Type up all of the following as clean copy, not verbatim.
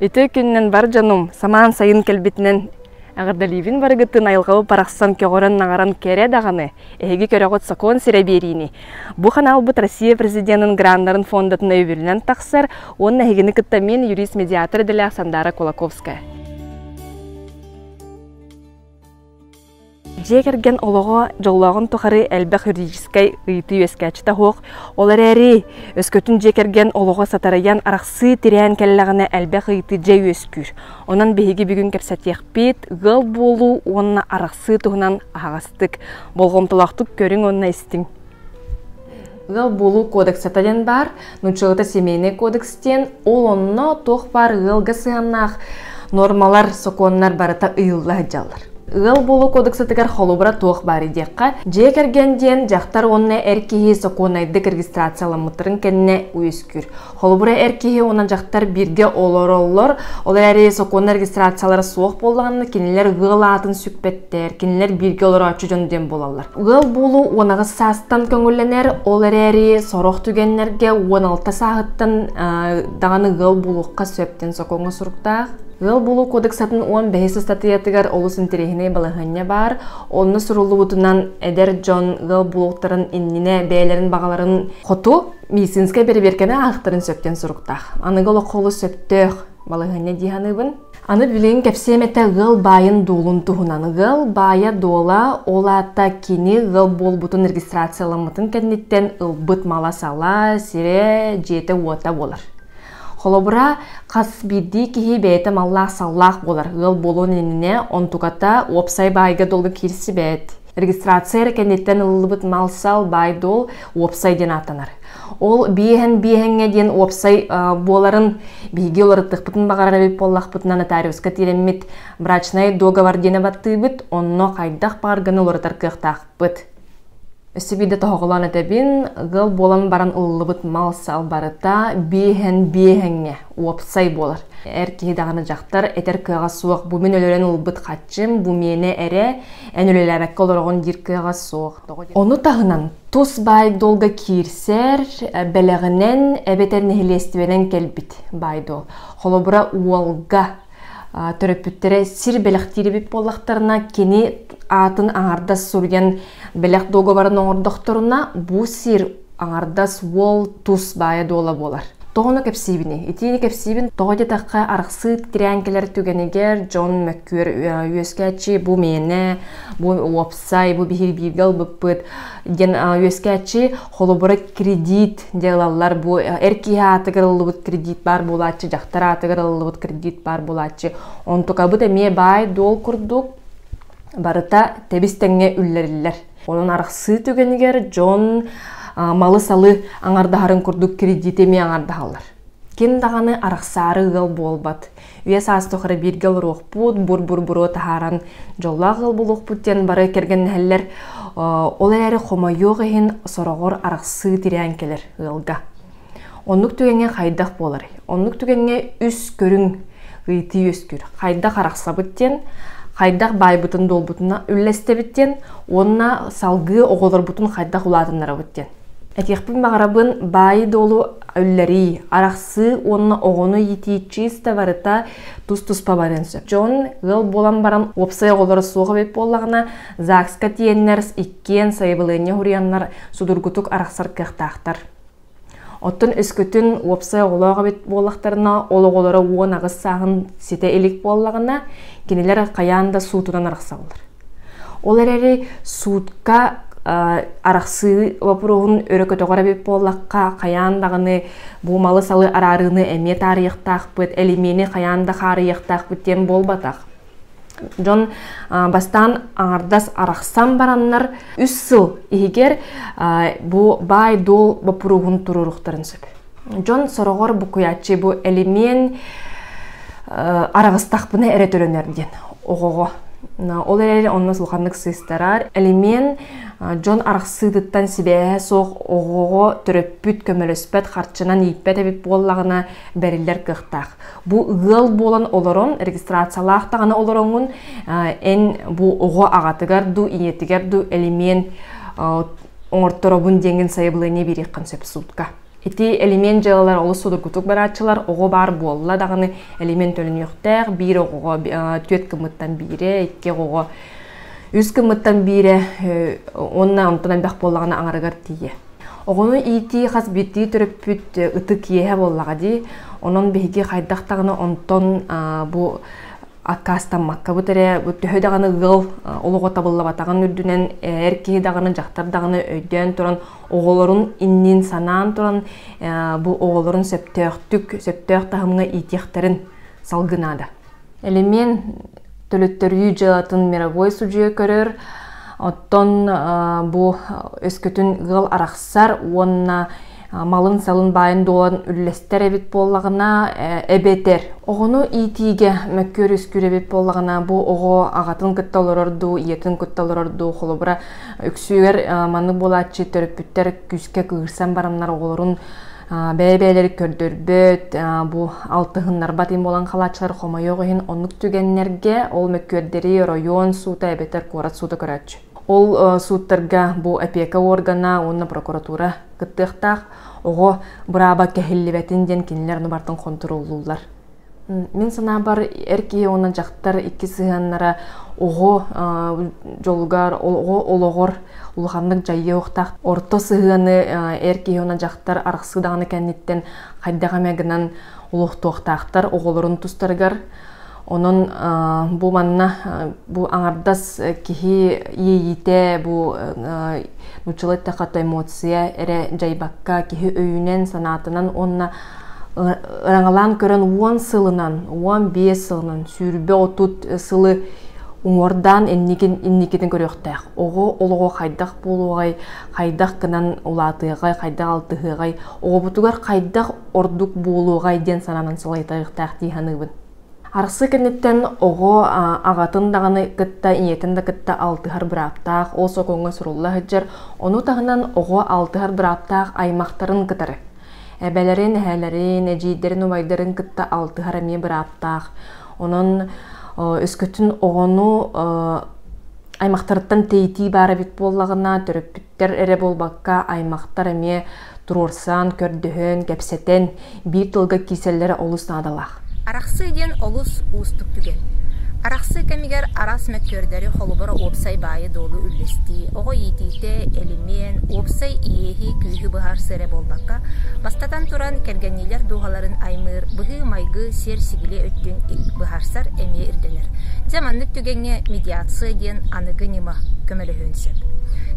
Үтүө күнүнэн бар дьонум, самаан сайын кэлбитинэн эҕэрдэлиибин барыгытын айылҕабы барахсан көҕөрөн-наҕаран кэрэ даҕаны, эһиги көрөҕүт сокуон сирэ биэриини. Бу ханаалбыт Россия президенин граннарын фондатын өйөбүлүнэн тахсар уонна эһигини кытта мин юрист-медиатор идэлээх Сандаара Кулаковская. Дьиэ кэргэн олоҕо дьоллооҕун тухары элбэх юридическай ыйытыы үөскээччитэ суох. Ол эрээри, өскөтүн дьиэ кэргэн олоҕо сатарыйан арахсыы тирээн кэллэҕинэ элбэх ыйытыы дьэ үөскүүр. Онон биһиги бүгүн кэпсэтиэхпит ыал буолуу уонна арахсыы туһунан аһаҕастык, болҕомтолоохтук көрүҥ уонна истиҥ. Ыал буолуу кодексата диэн баар, нууччалыыта семейный кодекс диэн, ол онно туох баар ыалга сыһыаннаах нормалар, сокуоннар барыта ыйылла сылдьаллар. Ыал буолуу кодексатыгар холобура туох баар диэххэ, дьиэ кэргэн диэн дьахтар уонна эр киһи сокуоннайдык регистрацияламмыттарын кэннэ үөскүүр. Холобура, эр киһи уонна дьахтар бииргэ олороллор, ол эрээри сокуоннай регистрациялара суох буоллаҕына, кинилэр ыал аатын сүкпэттэр, кинилэр бииргэ олорооччу дьон диэн буолаллар. Ыал буолуу 18 саастан көҥүллэнэр, ол эрээри сорох түгэннэргэ 16 сааһыттан даҕаны ыал буолуохха сөп диэн сокуоҥҥа суруктаах. Ыал буолуу кодексатын 15 ыстатыйатыгар олус интэриэһинэй балаһыанньа баар. Онно суруллубутунан эдэр дьон ыал буолуохтарын иннинэ бэйэлэрин баҕаларын хоту медицинскэй бэрэбиэркэни ааһыахтарын сөп диэн суруктаах. Аныгы олоххо олус сөптөөх балаһыанньа дии саныыбын. Аны билигин кэпсиэм этэ ыал баайын-дуолун туһунан. Ыал баайа-дуола, ол аата кини ыал буолбутун регистрацияламмытын кэнниттэн ылбыт мала-сала, сирэ, дьиэтэ-уота буолар. Холобура, хас биирдии киһи бэйэтэ маллаах-саллаах буолар. Ыал буолуон иннинэ онтуката уопсай баайга-дуолга киирсибэт. Регистрация эрэ кэнниттэн ылыллыбыт мал-сал, баай-дуол уопсай диэн ааттанар. Ол биэһэн биэһэҥҥэ диэн уопсай буоларын биһиги уларыттыахпытын баҕарар эбит буоллахпытына нотариуска тиирэммит брачнай договор диэни баттыыбыт, онно хайдах баҕарганы уларытар кыахтаахпыт. Өссө биирдэ тоһоҕолоон этэбин, ыал буолан баран ылыллыбыт мал-сал барыта биэһэн биэһэҥҥэ уопсай буолар. Эр киһи даҕаны дьахтар этэр кыаҕа суох, бу мин өлөрөн ылбыт хаччым, бу миэнэ эрэ, эн үлэлээбэккэ олороҕун диир кыаҕа суох. Ону таһынан тус баай-дуолга киирсэр, бэлэҕинэн эбэтэр нэһилиэстибэнэн кэлбит баай-дуол. Холобура, уолга төрөппүттэрэ сир бэлэхтиир эбит буоллахтарына, кини аатын аҥардас суруйан бэлэх дуогабарын оҥордохторуна, бу сир аҥардас уол тус баайа-дуола буолар. Тоҕону кэпсиибиний? Итиини кэпсиибин тоҕо диэтэххэ, арахсыы тирээн кэлэр түгэнигэр дьон мөккүөр үөскээччи бу миэнэ, бу уопсай, бу биһиги бииргэ ылбыппыт диэн үөскээччи холобура кредит диэн ылаллар. Бу эр киһи аатыгар ылыллыбыт кредит баар буолааччы, дьахтар аатыгар ылыллыбыт кредит баар буолааччы. Онтукабыт эмиэ баай-дуол курдук барыта тэбис-тэҥҥэ үллэриллэр. Онон арахсыы түгэнигэр дьон малы-салы аҥардаһарын курдук кредити эмиэ аҥардаһаллар. Ким даҕаны арахсаары ыал буолбат. Үйэ саас тухары бииргэ олоруохпут, бур-бур-буруо таһааран дьоллоох ыал буолуохпут диэн бары кэргэннэһэллэр. Ол эрээри хомойуох иһин сороҕор арахсыы тирээн кэлэр ыалга. Оннук түгэҥҥэ хайдах буоларый? Оннук түгэҥҥэ үс көрүҥ ыйытыы үөскүүр. Хайдах арахсабыт диэн, хайдах баайбытын-дуолбутун үллэстэбит диэн уонна салгыы оҕолорбутун хайдах улаатыннарабыт диэн. Этиэхпин баҕарабын, баайы-дуолу үллэрии, арахсыы уонна оҕону иитии чисто барыта тус-туспа барыан сөп. Дьон ыал буолан баран уопсай оҕолоро суох эбит буоллаҕына, ЗАГСка тиийэннэр иккиэн сайабылыанньа суруйаннар судургутук арахсар кыахтаахтар. Оттон өскөтүн уопсай оҕолоох эбит буоллахтарына, ол оҕолоро 18 сааһын ситэ илик буоллаҕына, кинилэр хайаан да суутунан арахсаллар. Ол эрээри суутка арахсыы боппуруоһун өрө көтөҕөр эбит буоллахха, хайаан даҕаны бу малы-салы араарыыны эмиэ таарыйыахтаахпыт, элимиэни хайаан да хаарыйыахтаахпыт диэн буолбатах. Дьон бастаан аҥардас арахсан бараннар үс сыл иһигэр бу баай-дуол боппуруоһун туруоруохтарын сөп. Дьон сороҕор буккуйааччы бу элимиэн араҕыстахпына эрэ төлөнөр диэн оҕоҕо. Ол эрээри онно улаханнык сыыстарар. Элимиэн дьон арахсыытыттан сибээһэ суох оҕоҕо төрөппүт көмөлөспөт харчынан ииппэт эбит буоллаҕына бэриллэр кыахтаах. Бу ыал буолан олорон, регистрациялаах даҕаны олороҥҥун, эн бу оҕо аҕатыгар дуу, ийэтигэр дуу элимиэн оҥорторобун диэҥҥин сайабылыанньа биэриэххин сөп суутка. Ити элимиэн дьыалалар олус судургутук барааччылар, оҕо баар буолла даҕаны элимиэн төлөнүөхтээх, биир оҕоҕо түөрт гыммыттан биирэ, икки оҕоҕо үс гыммыттан биирэ уонна онтон элбэх буоллаҕына аҥарыгар тиийэ. Оҕону иитии хас биирдии төрөппүт ытык иэһэ буоллаҕа дии. Онон биһиги хайдах даҕаны онтон бу аккаастаммаккабыт эрэ бу төһө даҕаны ыал олоҕо табыллыбатаҕын үрдүнэн эр киһи даҕаны дьахтар даҕаны өйдөөн туран оҕолорун иннин санаан туран бу оҕолорун сөптөөхтүк сөптөөх таһымҥа иитиэхтэрин салгыы наада. Элимиэн төлөттөрүү дьыалатын мировой судьуйа көрөр, оттон бу өскөтүн ыал арахсар уонна малын-салын баайын-дуолан үллэстэр эбит буоллаҕына, эбэтэр оҕону иитиигэ мөккүөр үөскүүр эбит буоллаҕына, бу оҕо аҕатын кытта олорор дуу, ийэтин кытта олорор дуу, холобура, үксүгэр маннык буолааччы төрөппүттэр күүскэ кыырсан бараннар оҕолорун бэйэ-бэйэлэри көрдөрбөт, бу алтыһыннарбат им буолан халааччылар хомойуох иһин оннук түгэннэргэ ол мөккүөрдэри оройуон суута эбэтэр куорат суута көрөөччү. Ол сууттарга бу опека органа уонна прокуратура кыттыахтаах, оҕо бырааба кэһиллибэтин диэн кинилэр ону барытын хонтуруоллууллар. Мин санаабар, эр киһи уонна дьахтар икки сыһыаннара оҕо дьолугар, оҕо олоҕор улаханнык дьайыахтаах. Орто сыһыаны эр киһи уонна дьахтар арахсыы даҕаны кэнниттэн хайдах эмэ гынан олохтуохтаахтар оҕолорун тустарыгар. Онон бу манна бу аҥардас киһи иэйиитэ, бу нууччалыы эттэххэ эмоция эрэ дьайбакка киһи өйүнэн, санаатынан уонна ыраҥалаан көрөн 10 сылынан, 15 сылынан, 20-30 сылы уҥуордаан инникин инникитин көрүөхтээх. Оҕо олоҕо хайдах буолуоҕай, хайдах гынан улаатыаҕай, хайдах алтыһыаҕай, оҕобутугар хайдах ордук буолуоҕай диэн санаанан салайтарыахтаах дии саныыбын. Арахсыы кэнниттэн оҕо аҕатын даҕаны кытта, ийэтин да кытта алтыһар бырааптаах, ол сокуоҥҥа сурулла сылдьар. Ону таһынан оҕо алтыһар бырааптаах аймахтарын кытары. Эбэлэрин, эһэлэрин, эдьиийдэрин, убайдарын кытта алтыһар эмиэ бырааптаах. Онон өскөтүн оҕону аймахтарыттан тэйитии баар эбит буоллаҕына, төрөппүттэр эрэ буолбакка, аймахтар эмиэ туруорсан, көрдөһөн, кэпсэтэн биир тылга киирсэллэрэ олус наадалаах. Арахсыы диэн олус уустук түгэн. Арахсыы кэмигэр араас мөккүөрдэри холобура уопсай баайы-дуолу үллэстии, оҕо иитиитэ, элимиэн, уопсай иэһи, күүһү быһаарсыы эрэ буолбакка, бастатан туран, кэргэнниилэр дууһаларын аймыыр быһыы-майгы, сиэр-сигили өттүн быһаарсар эмиэ ирдэнэр. Дьэ, маннык түгэҥҥэ медиация диэн аныгы ньыма көмөлөһүөн сөп.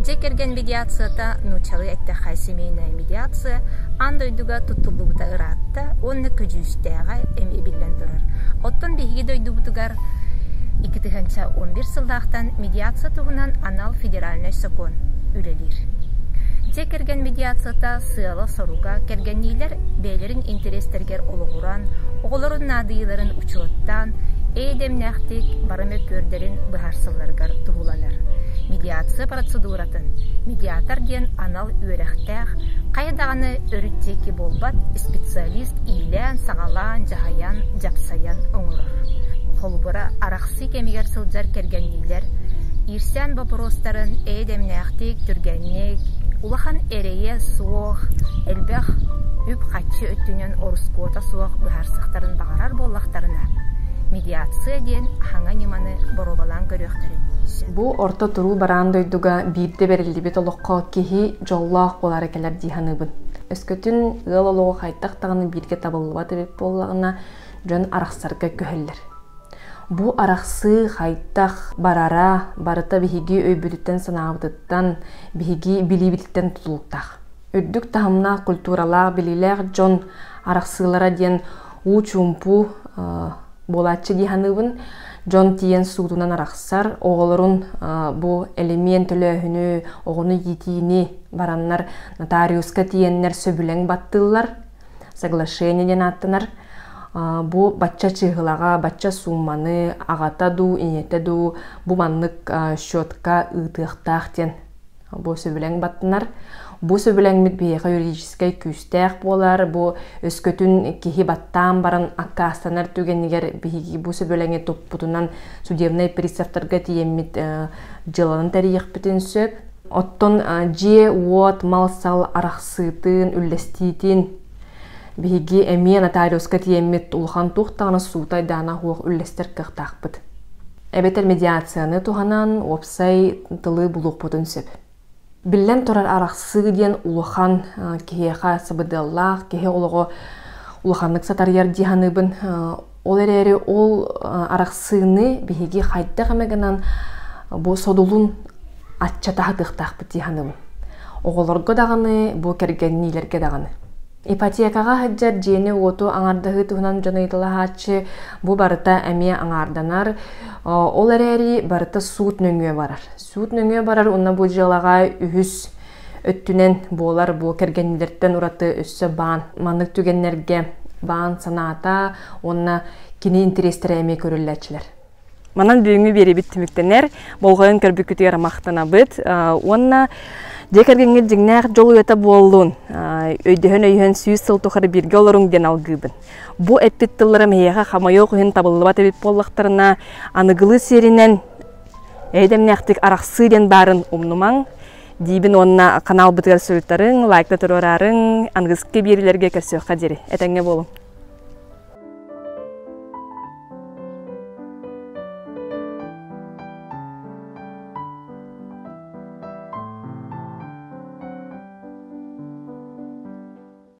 Дьиэ кэргэн медиацията, нууччалыы эттэххэ семейная медиация, аан дойдуга туттуллубута ыраатта уонна көдьүүстээҕэ эмиэ биллэн турар. Оттон биһиги дойдубутугар 2011 сыллаахтан медиация туһунан анал федеральнай сокуон үлэлиир. Дьиэ кэргэн медиацията сыала-соруга кэргэнниилэр бэйэлэрин интэриэстэригэр олоҕуран, оҕолорун наадыйыыларын учуоттаан, эйэ-дэмнээхтик бары мөккүөрдэрин быһаарсалларыгар туһуланар. Медиация процедуратын медиатор диэн анал үөрэхтээх, хайа даҕаны өрүт диэки буолбат специалист иилээн-саҕалаан, дьаһайан, дьапсайан оҥорор. Холобура, арахсыы кэмигэр сылдьар кэргэнниилэр иирсээн боппуруостарын эйэ-дэмнээхтик, түргэнник, улахан эрэйэ суох, элбэх үп-харчы өттүнэн орускуота суох быһаарсыахтарын баҕарар буоллахтарына, медиация диэн аһаҥа ньыманы боруобалаан көрүөхтэрин сөп. Бу орто туруу бараан дойдуга биирдэ бэриллибит олоххо киһи дьоллоох буолаары кэлэр дии саныыбын. Өскөтүн ыал олоҕо хайдах даҕаны бииргэ табыллыбат эбит буоллаҕына, дьон арахсарга күһэллэр. Бу арахсыы хайдах барара барыта биһиги өйбүтүттэн санаабытыттан, биһиги билиибититтэн тутулуктаах. Үрдүк таһымнаах культуралаах, билиилээх дьон арахсыылара диэн уу чуумпу буолааччы дии саныыбын. Дьон тиийэн суутунан арахсар, оҕолорун бу элимиэн төлөөһүнү, оҕону иитиини бараннар нотариуска тиийэннэр сөбүлэҥ баттыыллар, соглашение диэн ааттанар. Бу бачча чыыһылаҕа, бачча суумманы аҕата дуу, ийэтэ дуу бу маннык счетка ыытыахтаах диэн бу сөбүлэҥ баттанар. Бу сөбүлэҥмит биһиэхэ юридическай күүстээх буолар. Бу өскөтүн киһи баттаан баран аккаастанар түгэнигэр биһиги бу сөбүлэҥи туппутунан судебнай приставтарга тиийэммит дьыаланы тэрийиэхпитин сөп. Оттон дьиэ-уот, мал-сал арахсыытын, үллэстиитин биһиги эмиэ нотариуска тиийэммит улахан туох даҕаны суута-айдаана суох үллэстэр кыахтаахпыт. Эбэтэр медиацияны туһанан уопсай тылы булуохпутун сөп. Биллэн турар арахсыы диэн улахан киһиэхэ сабыдыаллаах, киһи олоҕо улаханнык сатарыйар дии саныыбын. Ол эрээри ол арахсыыны биһиги хайдах эмэ гынан бу содулун аччата сатыахтаахпыт дии саныыбын. Оҕолорго даҕаны, бу кэргэнниилэргэ даҕаны. Ипотекаҕа сылдьар дьиэни-уоту аҥардаһыы туһунан дьон ыйыталаһааччы бу барыта эмиэ аҥаарданар. Ол эрээри барыта суут нөҥүө барар. Суут нөҥүө барар уонна бу дьыалаҕа үһүс өттүнэн буолар бу кэргэннилэртэн ураты өссө баан. Маннык түгэннэргэ баан санаата уонна кини интэриэстэрэ эмиэ көрүллээччилэр. Манан бүгүҥҥү биэриибит түмүктэнэр. Болҕойон көрбүккүтүгэр махтанабыт. Уонна дьиэ кэргэҥҥит дьиҥнээх дьол уйата буоллун. Өйдөһөн-өйөһөн 100 сыл тухары бииргэ олоруҥ диэн алгыыбын. Бу эппит тылларым эһиэхэ хомойуох иһин табыллыбат эбит буоллахтарына, аныгылыы сиэринэн эйдэмнээхтик арахсыы диэн баарын умнумаҥ. Диибин уонна каналбытыгар суруйтарыҥ, лайкта туруораарыҥ, аныгыскы биэриилэргэ көрсүөххэ диэри. Этэҥҥэ буолуҥ.